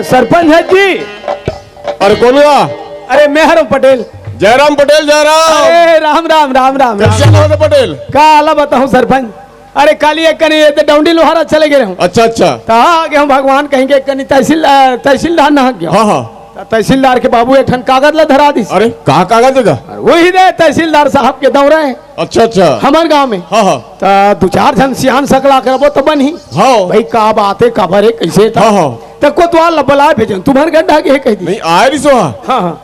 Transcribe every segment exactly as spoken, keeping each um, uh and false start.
सरपंच है जी। अरे कौन हुआ? अरे मैं हरव पटेल। जयराम पटेल, जयराम। अरे राम राम राम राम राम। कैसे हो तो पटेल? का आला बताऊं सरपंच? अरे काली एक कनी ये डौंडी लोहारा चले गए रहूं। अच्छा अच्छा। त आ गए हूं भगवान कहीं के कनी तहसील अ, तहसीलदार ना गया। हाँ हाँ। त तहसीलदार के बाबू एक ठन कागज ला धरा दिस। अरे का कागज देगा? अरे वही दे तहसीलदार साहब के दौरा है। अच्छा अच्छा। हमार गांव में। हाँ हाँ। त दू चार झन सियान सकला करबो त बनही। हाँ। भाई का बात है, काबर है, कैसे था? हाँ हाँ। त कोतवाल ला बलाए भेजन, तुम्हार गड्ढा के है कह दी। नहीं आए रिस हा। हाँ हाँ।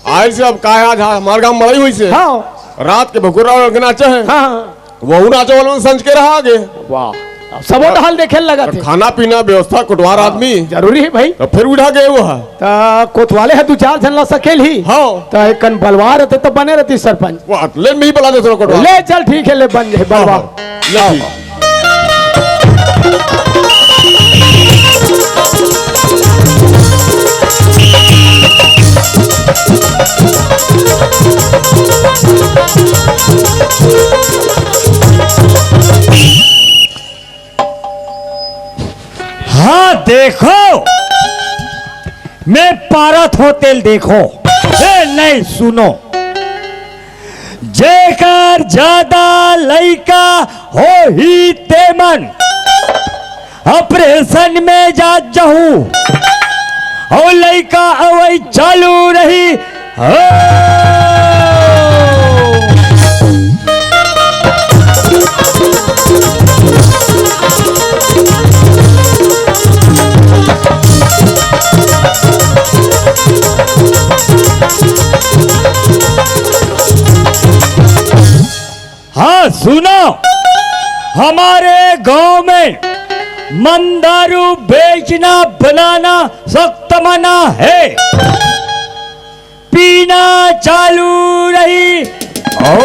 आए रिस, अब का है, आज हमार गांव मड़ई हुई से। हाँ। रात के भकुरा के नाचा है। हाँ हाँ। वहू नाचे वाला संज के रहा आगे। वाह। अब सबो डहल देखे लगा थे। खाना पीना व्यवस्था कोटवार हाँ, आदमी। जरूरी है भाई। तो फिर उठा गए वो है। त कोतवाले है दू चार झन ला सकेल ही। हाँ। त एक कन बलवा रहते त बने रहती सरपंच। वो अतले में ही बला देते कोटवार। ले चल ठीक है, ले बन जाए बलवा। हाँ, हाँ। ले ठीक। हाँ देखो, मैं पारत हो तेल देखो। ए नहीं सुनो, जेकर ज्यादा लइका होही तेमन ऑपरेशन में जात जहू, अउ लइका अवई चालू रही। हो। हाँ सुनो, हमारे गांव में मंदारू बेचना बनाना सख्त मना है। पीना चालू रही। ओ।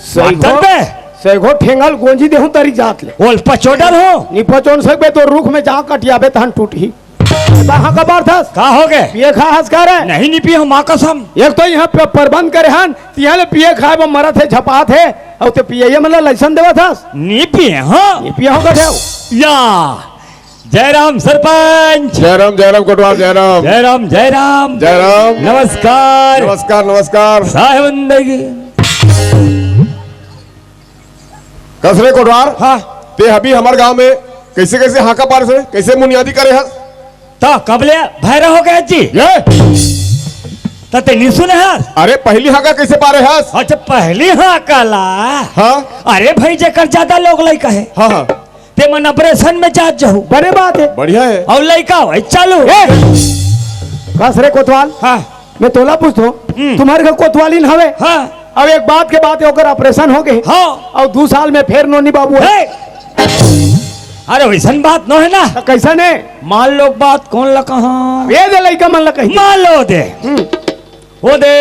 सही मातल हो। बे। सही हो, ठेंगल गोंजी देहूं तरी जात ले। ओल पचोडर हो। नी पचोन सकबे तो रुख में जा कटियाबे तहन टूटही। कहाँ का बार थस? का हो गए? पिए खा हस का रे? नहीं, नहीं पिए हूँ, माँ कसम। एक तो यहाँ पे प्रबंध करे हन, तिहाँ ले पिए खाए में मरत है, झपात है, अउ ते पिए ये मतलब लाइसेंस देवा थस? नहीं पिए, हाँ। नहीं पिए हो गए हो? या, जयराम सरपंच। जयराम, जयराम कोटवार, जयराम। जयराम, जयराम। जयराम। नमस्कार। नमस्कार, नमस्कार। साहेब अंदर की। कस रे कोटवार? हाँ। ते अभी हमार गांव में कैसे कैसे हाका पारे हस, कैसे मुनियादी करे हस? त कबले भैरा हो गया जी? ये? त ते नहीं सुने हस? अरे पहली हाका कैसे पारे हस? अच्छा पहली हाका ला। हाँ। अरे भाई जेकर ज्यादा लोग लइका है। हाँ हाँ। ते मन ऑपरेशन में जात जहू। बड़े बात है। बढ़िया है। अउ लइका होए चालू। ए! कस रे कोतवाल? हाँ। मैं तोला पूछथों, हम्म। तुम्हारे घर कोतवालिन हवे? हाँ। अब एक बात के बात है, ओकर ऑपरेशन हो गए। हाँ। अउ दू साल में फेर नोनी बाबू है। हे! अरे वैसन बात नो है ना। त कैसन है? मान लो बात कौन ला कहा? ये दे लइका मन ला कही। मान लो दे। हम्म। वो दे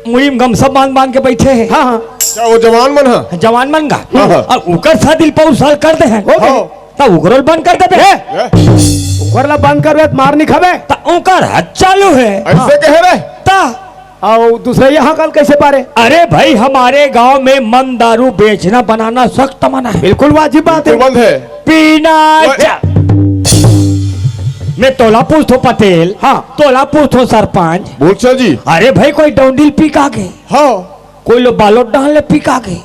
मुहिम गमछा बांध बांध के बैठे है। हाँ, हाँ। अच्छा, वो जवान मन हा? जवान मन गा। हाँ, हाँ। अब उकर शादी पौर साल कर दे हैं। हो गए। हाँ। त उकरो ल बंद कर देबे। ए, ए। उकर ला बंद करबे त मार नहीं खाबे। त उकर हद चालू है। ऐसे कहे रे? त अउ दूसरा यहाँ काल कैसे पारे? अरे भाई, हमारे गांव में मन दारू बेचना बनाना सख्त मना है। बिल्कुल वाजिब बात है। बिल्कुल बंद है। पीना ओए। चा-, मैं तोला पूछथों पटेल। हाँ। तोला पूछथों सरपंच। बोल सर जी। अरे भाई, कोई डौंडिल पी का गे? हाँ। कोई लो बालोट डाल ले पी का गे?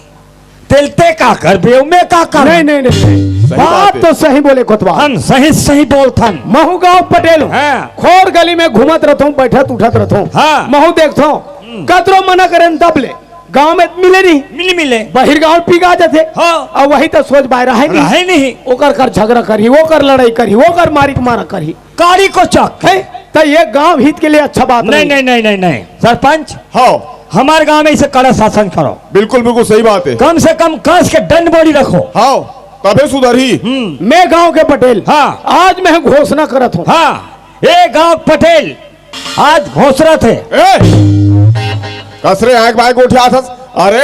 तेल ते का करबे, मैं का करबे? नहीं, नहीं, नहीं, नहीं। सही बात बात है। तो सही बोले कोतवाल। हम सही, सही बोलथन। महू गांव पटेल हूँ। हाँ। खोर गली में घूमत रहथों, बैठत उठत रहथों। हाँ। महू देखथों, हम्म। कतरो मना करेन तब ले। गांव में मिले नहीं। मिले, मिले। बहिर गांव पी गा जाथे। हाँ। अउ वही तो सोच बाय रहे नहीं। रहे नहीं। ओकर कर झगड़ा करही, ओकर लड़ाई करही, ओकर मारी के मारा करही। कारी को चक। है? त ये गांव हित के लिए अच्छा बात नहीं, नहीं। नहीं, नहीं, नहीं, नहीं। सरपंच, हाँ। हमारे गांव में इसे कड़ा शासन करो। बिल्कुल, बिल्कुल सही बात है। कम से कम कस के डंड बड़ी रखो। हाँ, तबे सुधरही। हम्म। मैं गांव के पटेल। हाँ। आज मैं घोषणा करत हूँ। हाँ, ए गांव पटेल, आज घोषणा थे। ए, कस रे आंख बाय गोठियाथस। अरे,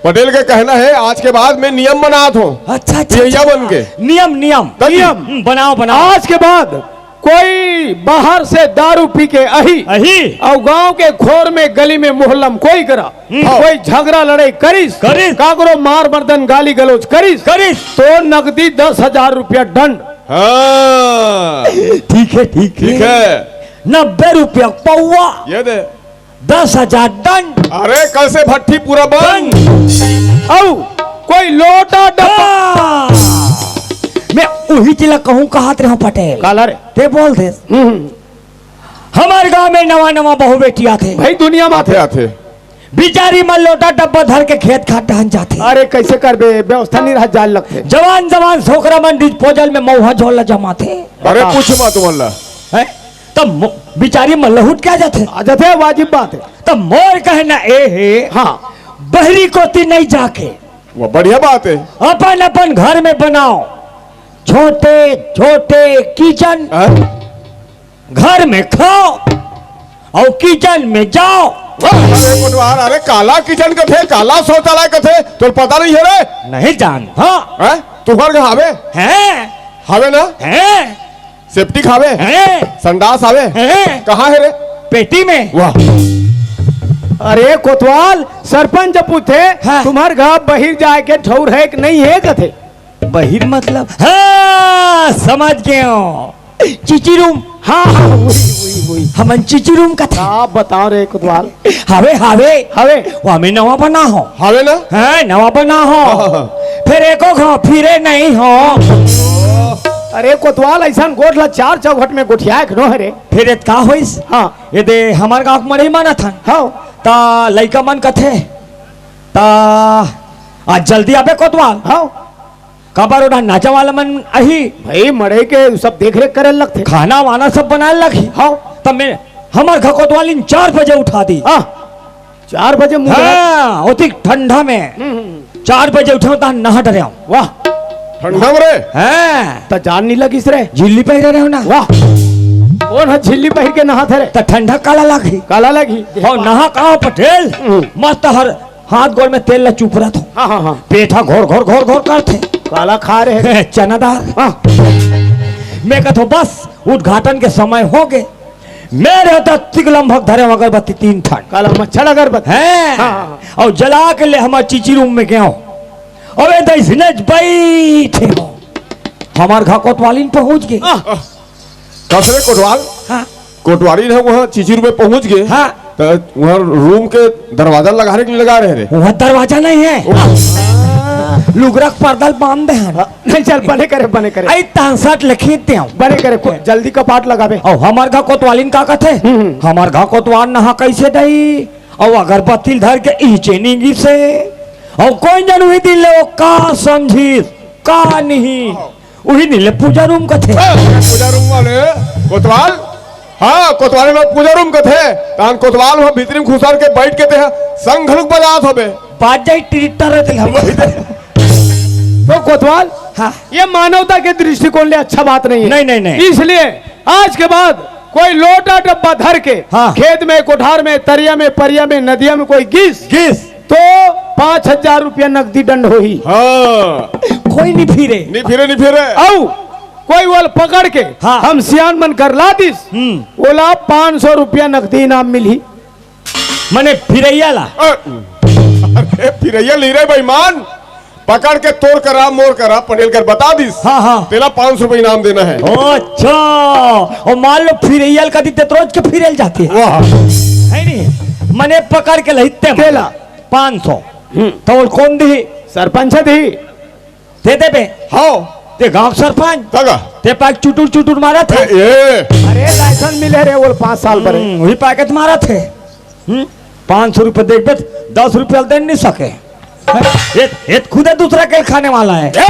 पटेल के कहना है, आज के बाद मैं नियम बनात हूँ। अच्छा, अच्छा, पियैया अच्छा। बन के। नियम, नियम। तब नियम। हम्म, बनाओ, बनाओ। आज के बाद कोई बाहर से दारू पी के अही, अही। अउ गांव के खोर में, गली में, मोहल्ला में कोई करा, हम्म। कोई झगड़ा लड़ाई करिस, करिस। काकरो मार मर्दन गाली गलौज करिस, करिस। तो नकदी दस हजार रुपया दंड। हाँ। ठीक है, ठीक है। ठीक है। नब्बे रुपया पौवा। ये दे। दस हजार दंड। अरे, कल से भट्ठी पूरा बंद। बंद। अउ कोई लोटा डब्बा। हाँ। मैं उही जिला कहूँ, कहत रहूँ पटेल। काला रे। ते बोल दे। हम्म। हमर गांव में नवा नवा बहू बेटी आथे। भाई, दुनिया में आथे। आथे, आथे। बिचारी मन लोटा डब्बा धर के खेत खार डहन जाथे। अरे, कैसे करबे? व्यवस्था नहीं रहा, जाल लगथे। जवान जवान छोकरा मन डिस्पोजल में मउहा झोल ला जमाथे। अरे, बता। पूछ मत मन ला। हैं? तब मो-, बिचारी मन लहुट के आ जाथे। आ जाथे, वाजिब बात है। तब मोर कहना ए हे, हाँ। बहरी कोती नहीं जाके। वो बढ़िया बात है। अपन अपन घर में बनाओ, छोटे छोटे किचन। हाँ? घर में खाओ अउ किचन में जाओ। अरे कोटवार, अरे काला किचन कथे, काला शौचालय कथे, तोर पता नहीं है रे? नहीं जान। हाँ। हैं? तुम्हार घर हावे? हैं। हावे ना? हैं। सेप्टिक हावे? हैं। संडास हावे? हैं। कहाँ है रे? पेटी में। वाह। अरे कोतवाल, सरपंच पूछे, हाँ। तुम्हार घर बहिर जाए के ठौर है कि नहीं है कथे? बहिर मतलब? हाँ, समझ गयो। चीची रूम। हाँ, हाँ, वही, वही, वही। हमन चीची रूम कथे। का बताओ रे कोतवाल। हावे, हावे। हावे। वो हमें नवा बना हो। हावे ना? हाँ, नवा बना हो। हाँ, हाँ, हाँ। फिर एको घाव फिरे नहीं हो। अरे कोतवाल, ऐसा गोठ ला चार चौघट में गोठिया एक नो है रे। फिर एत का होइस? हाँ। ये दे हमार गाँव के मड़ई माना था। हाँ। ता लइका मन कथे, ता आज जल्दी आबे कोतवाल। हाँ। काबर ओढ़ा नाचा वाला मन अही। भाई, मड़ई के सब देख रेख करे लगथे। खाना वाना सब बनाए लगही। हाँ। तब मैं हमर घर कोतवालिन चार बजे उठा दी। हाँ, चार बजे मुंह हाँ, ओती ठंडा में हम्म, हम्म। चार बजे उठे तहाँ नहा डरे हूँ। वाह। ठंडा में रे? हाँ। त जान नहीं लगिस रे। झिल्ली पहिरे रहे हो ना? वाह। कौन है झिल्ली पहिर के नहाथे रे? त ठंडा काला लागी। काला लागी। हो नहा का पटेल? हम्म। मस्त हर हाथ गोड़ में तेल ला चुपरत हो। हाँ, हाँ, हाँ। पेठा घोर, घोर, घोर, घोर करथे। काला खा रहे हैं। चना दाल। हाँ। मैं कहत हो, बस, उद्घाटन के समय हो गए। मैं रहता तिक लम्भक धरे हूँ अगरबत्ती तीन ठन। काला मच्छर अगरबत्ती। हैं? हाँ, हाँ, हाँ। और जला के ले हमार चीची रूम में गया हूँ। अबे दइसने बैठे हो। हमार घर कोतवालिन पहुँच गए। आह। कस रे कोटवाल? हाँ। कोटवारी ने वहाँ चीची रूम में पहुँच गए। हाँ। त वहाँ रूम के दरवाजा लगा रहे कि लगा रहे रे? वहाँ दरवाजा नहीं है। ओ। लुगरा के पर्दा ल बांध दे हैं। हाँ। नहीं, चल, बने करे, बने करे। आई तांसठ लिखी ते हूँ। बने करे, को-, जल्दी कपाट लगाबे। और हमार घर कोतवालिन का कथे? हम्म, हम्म। हमार घर कोतवाल नहा कैसे दई? और अगरबत्ती धर के इचे नींगी से। और कोई जन हुई दिल ले वो का समझी, का नहीं। उही नीले पूजा रूम कथे। ए, पूजा रूम वाले, कोतवाल? हाँ, कोतवाल में पूजा रूम कथे। तान कोतवाल वहाँ भीतरी में घुसर के बैठ के ते संग घलुक बजात होबे। बाज जाई ट्रैक्टर रहते हम। वही ते। तो कोतवाल, हाँ। ये मानवता के दृष्टिकोण ले अच्छा बात नहीं है। नहीं, नहीं, नहीं। इसलिए आज के बाद कोई लोटा डब्बा धर के हाँ। खेत में, कोठार में, तरिया में, परिया में, नदिया में कोई गिस, गिस। तो पाँच हजार रुपया नकदी दंड होही। हाँ। कोई नहीं फिरे। नहीं फिरे, नहीं फिरे। अउ कोई ओला पकड़ के हाँ। हम सियान मन कर ला दिस, हम्म। ओला पाँच सौ रुपया नकदी इनाम मिलही। मने फिरैया ला। अ, अरे फिरैया ली रे बेईमान, पकड़ के तोर करा, मोर करा, पटेल कर बता दिस। हाँ, हाँ। तेला पाँच सौ रुपया इनाम देना है। ओ, अच्छा। और मान लो फिरैया ला कदी ते तो रोज के फिरेल जाती है। वाह। है नहीं? मने पकड़ के लहिते तेला। पाँच सौ। हम्म। तो वो कौन दी? सरपंच दी। ते देबे? हाँ। ते गांव सरपंच? तगा। ते पाक चुटुर चुटुर मारा था। ए, ए। अरे लाइसेंस मिले रे वो पाँच साल पर। हम्म, वही पाकेट मारा थे। हम्म? पाँच सौ रुपये देख बे, दस रुपया दे नहीं सके। हैं? ये, ये खुदे दूसरा के खाने वाला है। ए!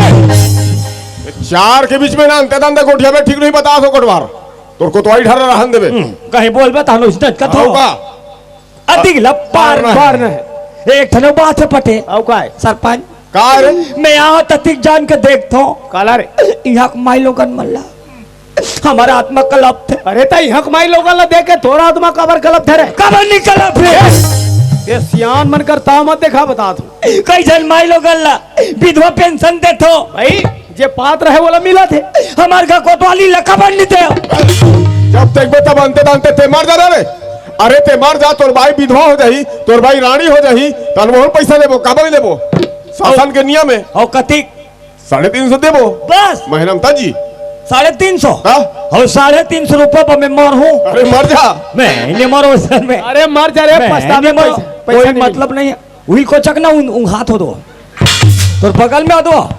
ये चार के बीच में ना अंते दंते गोठिया में ठीक नहीं बता सो कोटवार। तोर कोतवाली ढर्रा रहन देबे। हम्म, कहीं बोल बता नो इसने कथो। आओ का? अतिक ला पार पार न है। पार न है। एक ठने बात है पटे। आओ का है? सरपंच। का रे? मैं यहाँ ततिक जान के देखता हूँ। काला रे? यहाँ के माई लोगन मन ला। हमारा आत्मा कलप थे। अरे, त इहाँ के माई लोगन ला देख के तोरा आत्मा काबर कलप थे रे? काबर नहीं कलप रे? ये सियान मन कर ताव मत देखा, बता तू। कई झन माई लोगन ला विधवा पेंशन देथो। भाई, के पात्र हे, ओला मिलत हे। हमर घर कोतवाली ला काबर नइ दे? जब देखबे तब अंते दांते ते मर जा रे। अरे ते मर जा, तोर बाई विधवा हो जाही, तोर बाई रानी हो जाही, त अनमोल पैसा लेबो, काबर नइ लेबो? शासन के नियम हे। अउ कतिक? साढ़े तीन सौ देबो। बस। महीना में ताजी। साढ़े तीन सौ? हाँ। अउ साढ़े तीन सौ रुपया पर मैं मरहूँ। अरे मर जा। मैं नइ मरहूँ सर, मैं। अरे मर जा रे, मैं पछतावे नइ मरहूँ। पैसा, पैसा कोई नइ मतलब नइ हे। उही कोचक ना उन, उन हाथ हो दो। तोर बगल में हो दो।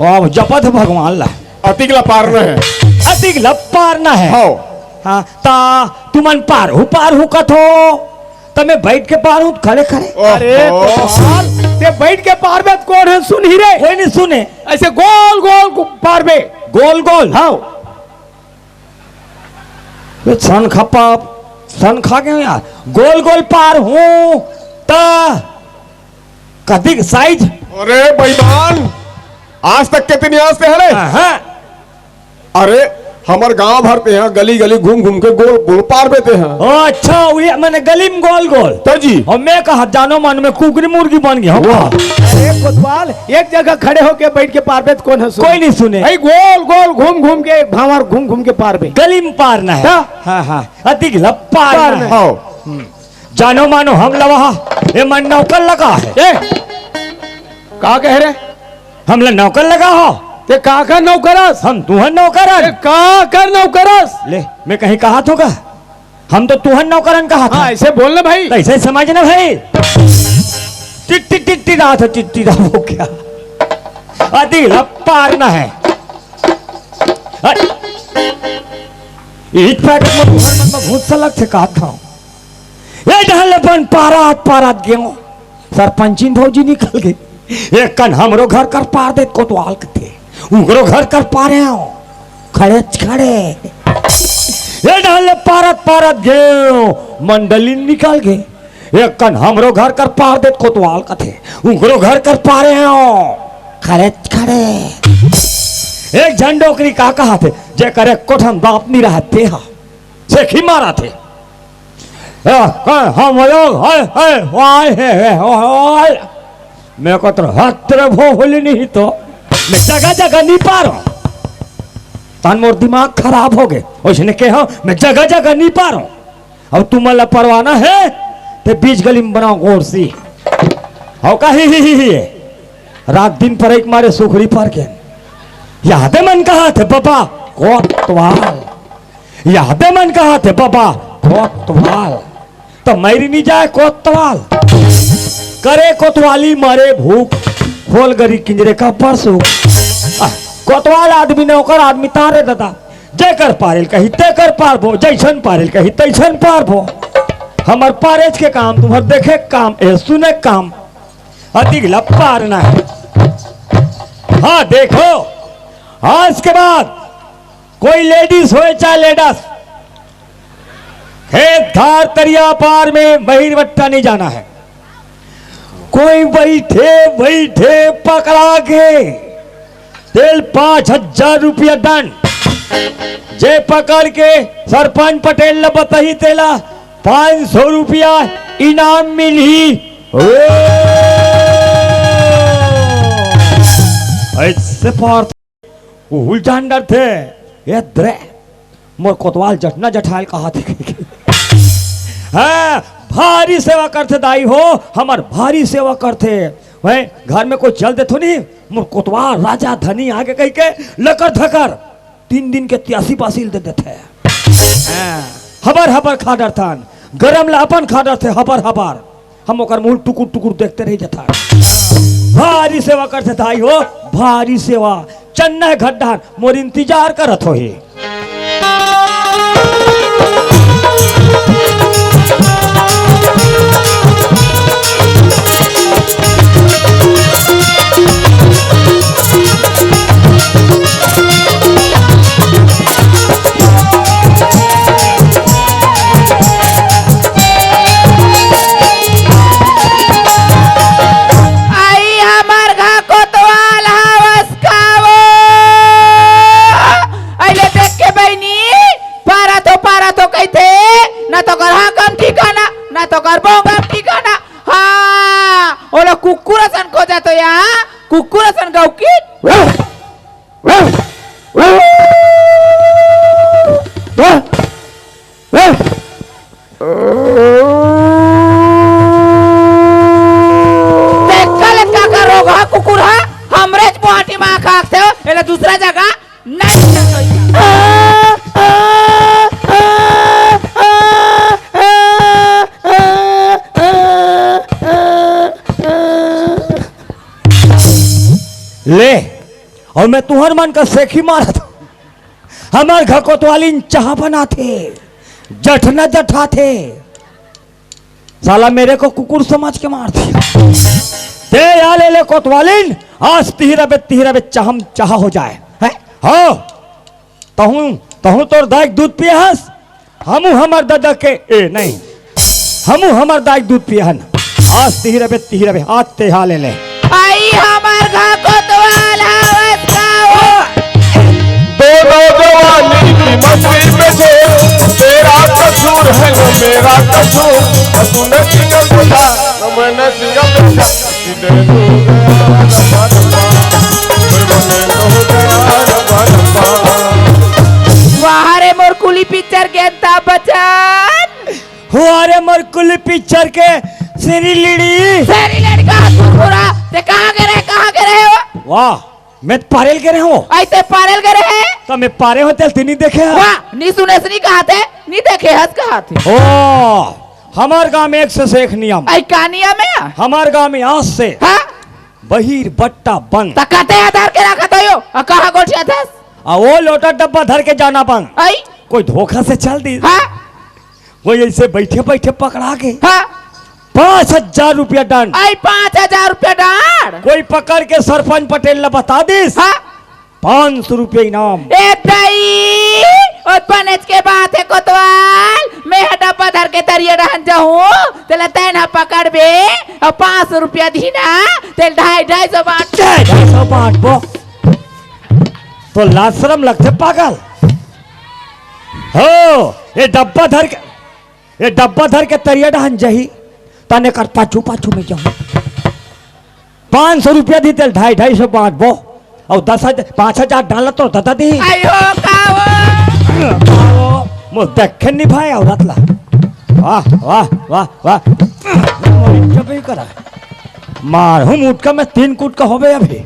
ओ, जपत हे भगवान ला। अतिक ला पारना हे। अतिक ला पारना हे। हव। हाँ, त तुमन पारहूँ, पारहूँ कथो। त मैं बइठ के पारहूँ, खड़े खड़े। ओहो। अरे कोतवाल, ते बइठ के पारबे त कोन हे सुनही रे? कोई नइ सुने। अइसे गोल गोल पारबे। गोल गोल? हव। ये सन खपा, सन खा गए यार। गोल गोल पारहूँ त कतिक साइज? अरे बेईमान, आज तक के ते नइ आँचते हरे? हाँ। अरे हमर गांव भर ते हा गली गली घूम घूम के गोल गोल पारबे ते हा। ओ अच्छा, उही मने गली में गोल गोल। त जी। अउ मैं कहा जानो मन में कुकरी मुर्गी बन गया हूँ। वाह। अरे कोतवाल, एक जगह खड़े होके बइठ के पारबे त कोन ह सुने? कोई नइ सुने। भाई गोल गोल घूम घूम के, भांवर घूम घूम के पारबे। गली में पारना हे। त? हाँ, हाँ। अतिक ला पारना पारना हे। हे। हव। हम्म। जानो मानो हम लवा हा, एमन नौकर लगा हे। ए, का कहे रे? हमला नौकर लगा हो। ते काकर नौकर अस? हम तुंहर नौकर अन। ते काकर नौकर अस? ले, मैं कहीं कहत हों का? हम तो तुंहर नौकर अन कहत हों। हाँ, अइसे बोल ना भाई। त अइसे समझ ना भाई। टिट टिट टिट टिट रहा था, टिट टिट रहा वो क्या? अतिक ला पारना हे। हट। ईट पैकेट में तुंहर मन में भूत सा लगथे का खाऊं? ए डहन ले बन पारत पारत गेंव। सरपंचिन भौजी निकल गे। एक कन हमरो घर कर पार देत कोतवाल कथे, उंकरो घर कर पारेंव। खड़ेच खड़े। ए डहन ले पारत पारत गेंव, मंडलिन निकल गे। एक कन हमरो घर कर पार देत कोतवाल कथे, उंकरो घर कर पारेंव। खड़ेच खड़े। एक झन डोकरी का कहथे, जेकर एक्को ठन बाप नइ रहय ते हा सेखी मारथे। ए, ए, हम लोग, हे, हे, वाय, हे, हे, वाय। मैं कहत रहा, "हत रे भोभली नहीं तो, मैं जगह जगह नइ पारंव।" तहन मोर दिमाग खराब होगे। ओइसने कहे, "मैं जगह जगह नइ पारंव।" अब तुमन ला परवाना हे, ते बीच गली में बनाओ गोरसी। हव का ही, ही, ही, ही। रात दिन परई के मारे सुखरी पर के। यादे मन कहथे बबा, कोतवाल। यादे मन कहथे बबा, कोतवाल। त मरि नइ जाय कोतवाल। करे कोतवाली मरे भूख, खोल गरी किंजरे का परसू। आ, कोतवाल आदमी नौकर आदमी तारे दादा। जेकर पारेल कही तेकर पारबो, जइसन पारेल कही तइसन पारबो। हमर पारेच के काम, तुंहर देखे के काम, ए सुने के काम। अतिक ला पारना हे। हाँ, देखो, आज के बाद कोई लेडीज होय चाहे लेडस, खेत खार तरिया पार में बहिर बट्टा नइ जाना हे। कोई बइठे बइठे पकड़ा के तेला पाँच हजार रुपया दंड। जे पकड़ के सरपंच पटेल ला बताही तेला पाँच सौ रुपया इनाम मिलही। ओ! अइसे पार उहुल जान डरथे। ए दरे, मोर कोतवाल जटना जठायल कहथे। हाँ, भारी सेवा करथे दाई हो, हमर भारी सेवा करथे। वहीं घर में कोई चल देथो नहीं, मोर कोतवाल राजा धनी आगे कहिके लकर धकर तीन दिन के त्यासी पासी ल दे देथे। हाँ, हबर हबर खा डरथन, गरम ला अपन खा डरथे हबर हबर। हम ओकर मुंह टुकुर टुकुर देखते रह जथन। भारी सेवा करथे दाई हो, भारी सेवा। चन्ना हे घर डहर, मोर इंतजार करत होही। आई हमर घा कोतवाल हवस का वो? अइले देख के बहिनी, पारत हो, पारत हो कहिथे, ना तो कर हाँकम ठिकाना, ना तो कर बोंगम ठिकाना। हाँ, ओला कुकुर असन खोजत हो या, कुकुर असन गौकी। ले, अउ मैं तुंहर मन का सेखी मारत हंव। हमर घर कोतवालिन चाहा बनाथे, जठना जठाथे। साला मेरे को कुकुर समझ के मार दिया। दे या ले ले कोतवालिन, आज तिही रबे, तिही रबे चाहम चाहा हो जाए। हैं? हो। तहूं, तहूं तोर दाई के दूध पिए हस, हमू हमर ददा के, ए, नहीं, हमू हमर दाई के दूध पिए हन। आज तिही रबे, तिही रबे, आज तेहा ले ले। आई हमर घर कोतवाल हवस का हो। दोनों जवानी की मस्ती में थे, तेरा कसूर है न मेरा कसूर, सुन सिंह बोला, मैंने सिंह बोला। वाह रे मोर कुली पिक्चर के अमिताभ बच्चन। वाह रे मोर कुली पिक्चर के शेरी लड़ी। शेरी लड़ी का कुरकुरा। ते कहाँ के रहे, कहाँ के रहे हो? वाह, मैं तो पारेल के रहे हंव। अइसे पारेल के रहे? त मैं पारे हंव तेला ते नी देखे हस। वाह, नी सुनेस नी कहाथे, नी देखे हस कहाथे। ओ, हमर गांव में एक से सेख नियम। अई का नियम हे? हमर गांव में आज से हाँ? बहिर बट्टा बंद। त कते आधार के रखत हो यो? अ कहाँ गोठियाथस? अ वो लोटा डब्बा धर के जाना बंद। अई? कोई धोखा से चल दिस। हाँ? कोई अइसे बइठे बइठे पकड़ा गे। हाँ? पाँच हजार रुपया दंड। अई पाँच हजार रुपया दंड? कोई पकड़ के सरपंच पटेल ला बता दिस। हाँ? पाँच सौ रुपया इनाम। ए दई, ओ बनेच के बात हे कोतवाल, मैं ह डब्बा धर के तरिया डहन जाहूं, तेला तैं ह पकड़बे, अउ पाँच सौ रुपया दिही ना, तेला ढाई, ढाई सौ बांट। ढाई, ढाई सौ बांटबो। तोला लाज सरम लगथे पागल? हो, ए डब्बा धर के, ए डब्बा धर के तरिया डहन जाही, तने कर पाछू पाछू में जाहूं। पाँच सौ रुपया दिही तेला ढाई ढाई सौ बांटबो, अउ दस हजार, पाँच हजार डाला तो ददा दिही। आयो का हो? मोर देखे नी भाई औरत ला। वाह, वाह, वाह, वाह। मोर इज्जत नहीं करा। मारहूं मुटका में तीन कुटका होबे अभी।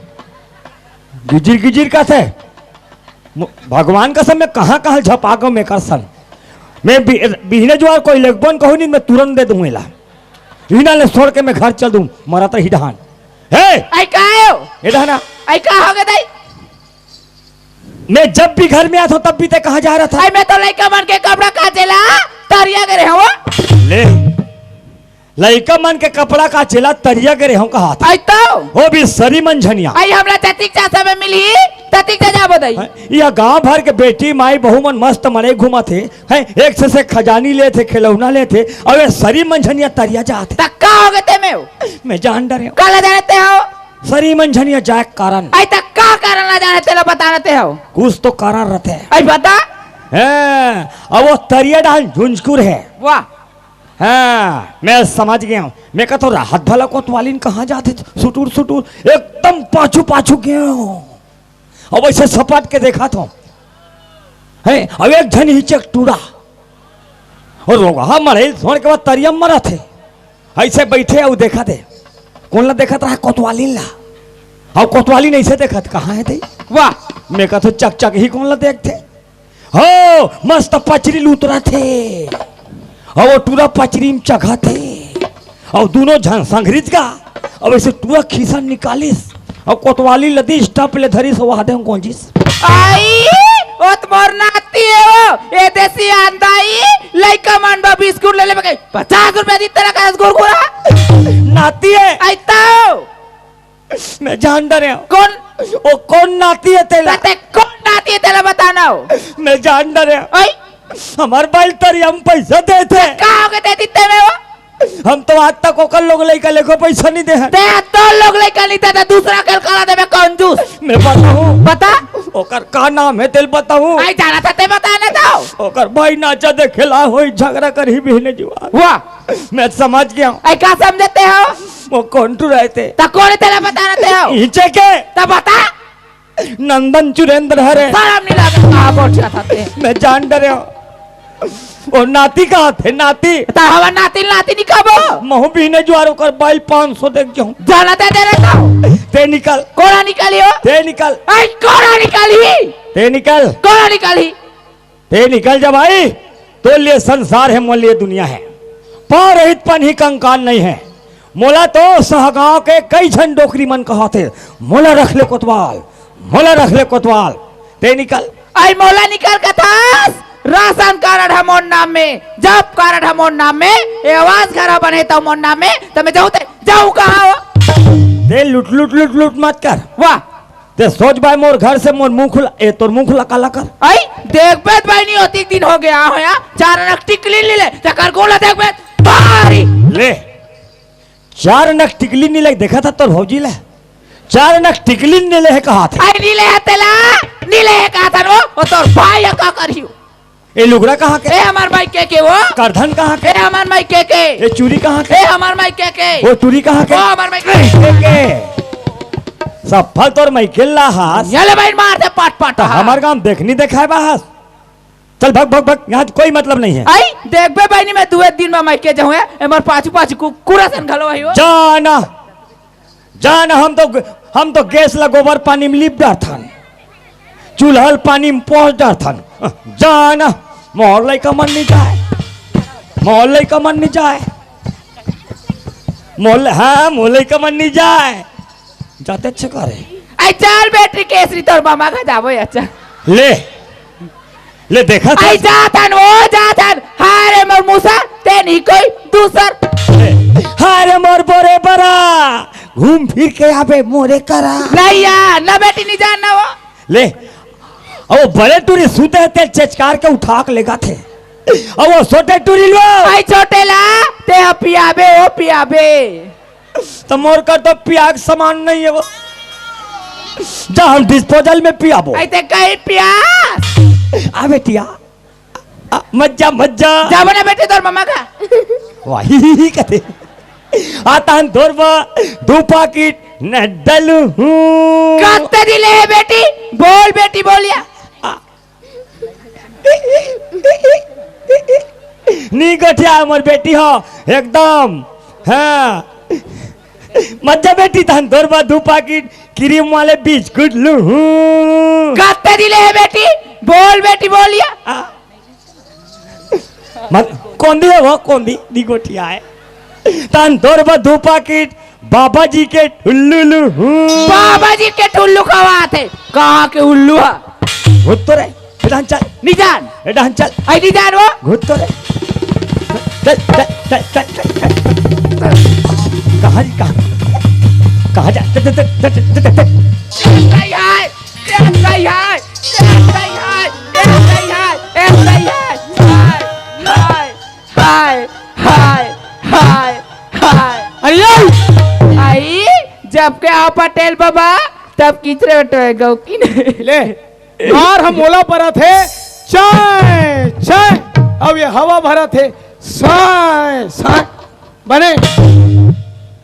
गिजिर गिजिर कथे। मो-, भगवान कसम मैं कहाँ कहाँ झपा के मैं कर संग। मैं बि-, बिहने जुआर कोई लगबन कहूँ नहीं, मैं तुरंत दे दूँ एला। इना ले छोड़ के मैं घर चल दूँ, मरत रही डहान। हे! आई का आयो? ए डहाना। आई का हो गए दाई? मैं जब भी घर में आता हूँ तब भी ते कहाँ जा रहा था? आई मैं तो लइका मन के कपड़ा काचे ला तरिया गे रहे हंव। ले। लइका मन के कपड़ा काचे ला तरिया गे रहे हंव कहाथे। आई तो। वो भी सरी मंझनिया। आई हमला जतिक चासा में मिली, ततिक जा जाबो दाई। हैं? या गांव भर के बेटी, माई, बहू मन मस्त मड़ई घूमत हे, हैं? एक से, से खजानी लेत हे, खिलौना लेत हे, अउ ये सरी मंझनिया तरिया जात हे। त का हो गए ते में हो? मैं जान डरे हंव। काला जानते हो? सरी मंझनिया जाए के कारण। आई त का कारण ना जाने तेला बताना ते हो? कुछ तो कारण रहते हैं। आई बता। हैं, अब वो तरिया डहान झुंझकुर हे। वाह। हाँ, मैं समझ गया हूँ। मैं कहता हूँ, राहत भला कोतवालिन कहाँ जाते सुटुर सुटुर, एकदम पाछू पाछू गया हूँ। अब ऐसे सपाट के देखा था, हैं, अब एक झन ही चेक टूरा और रोगहा मरे छोड़ के बाद तरिया मरत हे। ऐसे बैठे अउ देखत हे, कौन ला देखत रहा? कोतवालिन ला। अब कोतवालिन ऐसे देखत, कहाँ हे ते? वाह। मैं कहता हूँ, चक चक ही कौन ला देखते? हो, मस्त पचरी ल उतरत हे। अउ वो टूरा पचरी म चघत हे। अउ दूनों झन संघरिच गा। अउ ऐसे टूरा खीसा निकालिस। अउ कोतवाली ल दिस, टप ले धरिस, अउ हाथे म गोंजिस। आई, ओ त मोर नाती हे वो। ए देसी अंदाई, लइका मन बर बिस्कुट ले लेबे कही, पचास रुपया दिते रखा हे कुरकुरा। नाती हे। आई तो। मैं जान डरे हंव। कौन? वो कौन नाती हे तेला? ते कौन नाती हे तेला बताना हो? मैं जान डरे हंव। ओए? हमर बाई ल तरिया म पैसा देथे। का हो गए दे दिते में वो? हम तो आज तक ओकर लोग लइका लेखो पैसा नहीं दे हन। ते तो लोग लइका नहीं देते, दूसरा कल करा देबे कंजूस। मैं बताऊं? बता। ओकर का नाम हे तेला बताऊं? आई जाना था ते बताने दो। ओकर बाई नाचा देखेला होई झगड़ा करही बिहने जुआर। वाह। मैं समझ गया हूँ। आई का समझते हो? वो कौन टूरा हे ते? त कौन हे तेला बताना ते हो? इचे के। त बता। नंदन चुरेंद्र हरे। सरम नहीं लगे, कहाँ बैठा था ते? मैं जान डरे हंव। वो नाती कहाथे, नाती? त हवा नाती, नाती नहीं कहबो। महूं बिहने जुआर ओकर बाई ल पाँच सौ दे के जाहूं। जाना ते दे रहे तो। ते निकल। कोड़ा निकालियो। ते निकल। आई कोड़ा निकाली। ते निकल। कोड़ा निकाली। ते निकल जा भाई, तोर लिए संसार हे, मोर लिए दुनिया हे। पाँव रहित पनही कंकाल नहीं हे। मोला तो सहगांव के कई झन डोकरी मन कहत हे, "मोला रख ले कोतवाल, मोला रख ले कोतवाल।" ते निकल। आई मोला निकल कथस, राशन कारड ह मोर नाम में, जब कारड ह मोर नाम में, ये आवास घर ह बने त मोर नाम में, त मैं जाहूं ते जाहूं कहां हो? ते लुट लुट लुट लुट मत कर। वाह। ते सोच भाई, मोर घर से मोर मुंह खुला, ए तोर मुंह खुला काला कर। आई, देखबे त भाई नहीं होती, एक दिन हो गया हो या, चार आना टिकली ले ले, ते कर गोला देखबे, भारी। ले, चार आना टिकली नहीं ले, देखा था तोर भौजी ले, चार आना टिकली नहीं ले हे कहा था। आई नहीं ले हे तेला, नहीं ले हे कहा था वो, वो तोर भाई हे का करियो। ए लुगरा कहाँ के? ए हमार माई के के वो? करधन कहाँ के? ए हमार माई के के? ए चूरी कहाँ के? ए हमार माई के के? वो चूरी कहाँ के? वो हमार माई के के? सब फल तोर माई के ला हस। ये ले भाई मार दे पाट पाट। तो हमार गांव देखनी देखाए बा हस। चल भग भग भग, यहाँ कोई मतलब नहीं है। आई देखबे बहिनी, मैं दुए दिन में माई के जाऊँ, ए मोर पाछू पाछू कुकुरा सन घलो आई हो। जाना जान, हम तो, हम तो गैस ला गोबर पानी में लिप डारथन, चूल्हा ल पानी में पोंछ डारथन। जान, मोर लइका मन नहीं जाए, मोर लइका मन नहीं जाए, मोर ल-, हाँ, मोर लइका मन नहीं जाए। जाते अच्छे करे। आई चल बेटी केसरी, तोर मामा घर जाबो, अच्छा। ले, ले देखा था। आई जाथन, ओ जाथन। हाय रे मोर मूसा, ते नहीं कोई दूसर। हाय रे मोर बोरे बरा, घूम फिर के आबे मोरे करा। नहीं यार, ना बेटी नहीं जानना वो। ले, अब वो बड़े टूरी सूते हे, ते चेचकार के उठा के लेगा थे। अब वो छोटे टूरी लो। आई छोटे ला, ते ह पियाबे, ओ पियाबे। त मोर कर तो पियाक समान नहीं है वो। जा हम डिस्पोजल में पियाबो। आई ते कहीं पियास। आ बेटिया, आ, मज्जा, मज्जा। जाबो ना बेटी तोर मामा का। वाही कथे। आता हन धोरबा, दू पाकिट न डलहूं। कत्ते दिले हे बेटी? बोल बेटी, बोलिया। आ। नी गोठिया मोर बेटी हो, एकदम। हाँ। मज्जा बेटी, तहन धोरबा दू पाकिट क्रीम वाले बिस्कुट लूं। कत्ते दिले हे बेटी? बोल बेटी, बोलिया। आ। मत, कोंदी हे वो, कोंदी, नी गोठिया हे। तहन धोरबा दू पाकिट बाबा जी के ठुल्लू लूं। बाबा जी के ठुल्लू खवात हे। कहाँ के उल्लू हे? भूत तो रे। ए डहन चल। निजान। ए डहन चल। आई निजान वो। भूत तो रे। चल, चल, चल, चल, चल, चल। कहाँ जी, कहाँ? कहाँ जा? चल, चल, चल, चल, चल, चल, चल। सही है। ए सही है, ए सही है, ए सही है, ए सही है। हाय, हाय, हाय, हाय, हाय, हाय। अरे यार! आई, जब के आ पटेल बाबा, तब किचरे बटोए गौ की नहीं। ले, मार हम ओला परत हे, चाय, चाय, अब ये हवा भरत हे, साय, साय। बने।